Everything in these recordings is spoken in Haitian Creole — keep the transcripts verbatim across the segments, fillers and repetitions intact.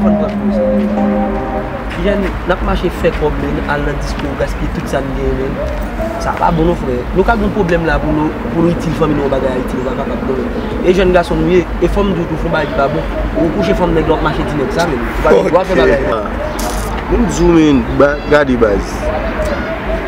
Fò n pran koze. Jèn, n ap mache fè kòb, men al nan disko, gaspiye tout sa n genyen, men sa pa bon non, frè. Nou ka gen pwoblèm la pou nou, pou nou itil fanmi nou yon bagay Ayiti, nou pa kapab non, men. E jèn gason nou ye, e fò m di w tou, fè yon bagay ki pa bon. Ou kouche fanm nèg la, w ap mache di nèg sa, men. Ou pa gen dwa fè bagay. Mwen m di w, men, ba, gade baz.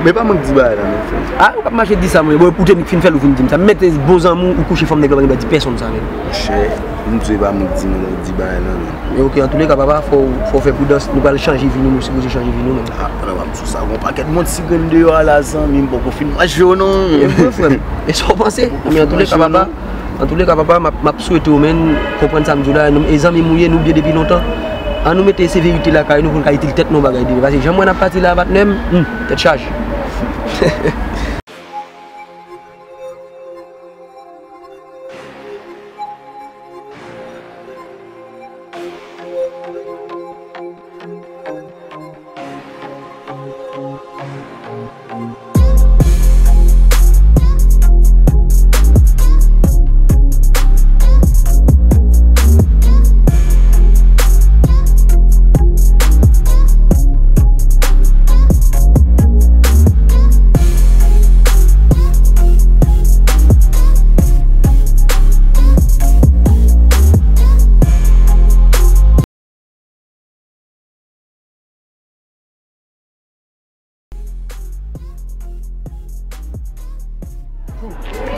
Men pa mwen k di bagay la, men, frè. A, ou k ap mache di sa, men. Bon, ou te fin fè l, ou vin di m sa. M mete bon zanmi w, ou kouche fanm nèg la, pa gen dwa di pèsonn sa, men. Monchè, m di w, e pa mwen k di, men, ou di bagay la, men. Men oke, antouleka, papa, fò, fò w fè pridans. Nou pral chanje vi nou, nou sipoze chanje vi nou, men. A, frè, w ap sou sa. Gon pakèt moun si grenn deyò a la, zanmi, m poko fin mache yo, non. E vre, frè m. E sa w panse? Men antouleka, papa, antouleka, papa, m ap, m ap swete w, men, konprann sa m di w la. Nou, e zanmi m ou ye, nou byen depi lontan. An nou mete severite lakay nou pou n ka itil tèt nou bagay de. Paske jan m wè n ap pati la, patnè m, hmm, tèt chaje.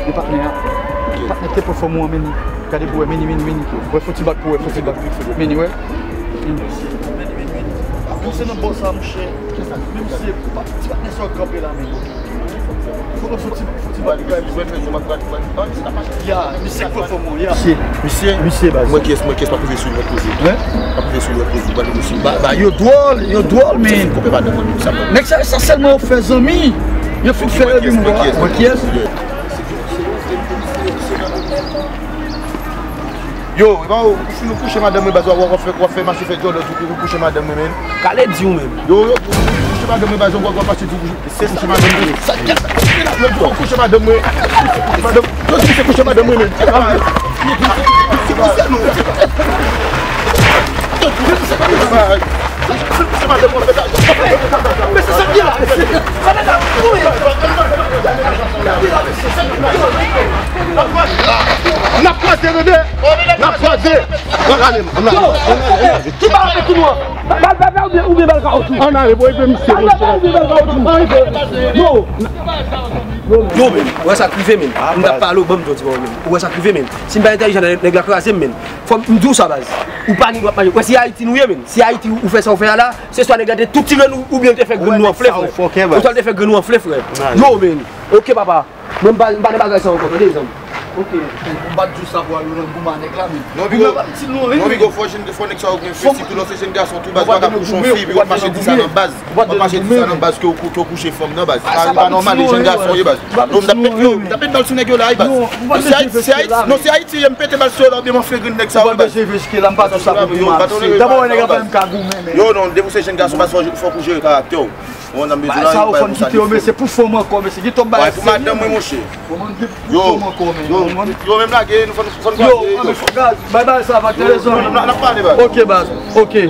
Yo patnè a. Patnè te pèfòme an, men gade pou wè, men, men, men. Wè, fò ti bak pou wè, fò ti bak. Men, wè. Mwen se nan bò sa, monchè. Menm si se pa, ti patnè sa w kanpe la, men. Fò, fò ti, fò ti bak. Ya, misye k pèfòme an, ya. Misye. Misye? Misye, baz. Mwen kiyès, mwen kiyès, pa pwouve sou lòt koze. Hein? Pa pwouve sou lòt koze, pa pwouve sou. Ba, ba, yo dwòl, yo dwòl, men. Koupe madanm mwen, sa. Nèg sa, sa sèlman yo fè zanmi. Yo fin fè yo di mwen. Mwen kiyès? Yo, e pa ou, ou fin kouche madanm mwen, baz, w ap fè, w ap fè mache fè djòlòt, ou kouche madanm mwen, men. Kale di w menm. Yo, yo, ou kouche madanm mwen, baz, w ap mache di ou kouche madanm mwen. Yo, yo, kouche madanm mwen. Madanm, yo di se kouche madanm mwen, men. Kouche madanm mwen, men. Mesye, sa k gen la, mesye? Sa nèg la, wi. N ap kwaze, tande. N ap kwaze. Ann ale, ann ale. Yo, ki pa avèk nou an? Bal pèpè oubyen, oubyen bal kawotchou? Ann ale, bò, epi misye, monchè. Bal pèpè oubyen bal kawotchou? Yo. Yo, men, ou wè sa k rive, men. M t ap pale w, ban m di w ti bagay, men. Ou wè sa k rive, men. Si m pa entèlijan, nèg la kraze m, men. Fò m di w sa, baz. Ou pa gen dwa mache. Ou wè, se Ayiti nou ye, men. Si Ayiti ou fè sa ou fè a la, se swa nèg la te tou tire nou, oubyen l te fè grenn nou anfle, frè. Oswa l te fè grenn nou anfle, frè. Yo, men. Oke, papa. Mwen, m pa, m pa nan bagay sa ankò, tande, zanmi. Oke. M pa t di w sa pou al nan goumen nèg la, men. Non, Bigo, non, Bigo, fò jèn, fò nèg sa yo gen fè, sitou lè w se jèn gason tou, baz, w pa ka pou jan fi, epi w ap mache di sa nan baz. W ap mache di sa nan baz ke w kou-, ke w kouche fanm nan, baz. Sa pa nòmal, e jèn gason ye, baz. Non, m t ap met, yo, m t ap met bal sou nèg yo la, wi, baz. Non, se Ayiti, se Ayiti, non, se Ayiti, m pete bal sou yo la, oubyen m anfle grenn nèg sa, wi, baz. Dabò, nèg la pa menm ka goumen, men. Yo, non, depi w se jèn gason, baz, fò, fò w jere karaktè w. Sa ou fòn kite yo, mesye, pou fanm ankò, mesye. Gen twòp bagay serye, pou madanm mwen, monchè. Yo, yo, menm lage, nou fòn, fòn kwaze. Yo, bay, bay sa, pa t rezon. N ap pale, baz. Oke, baz. Oke.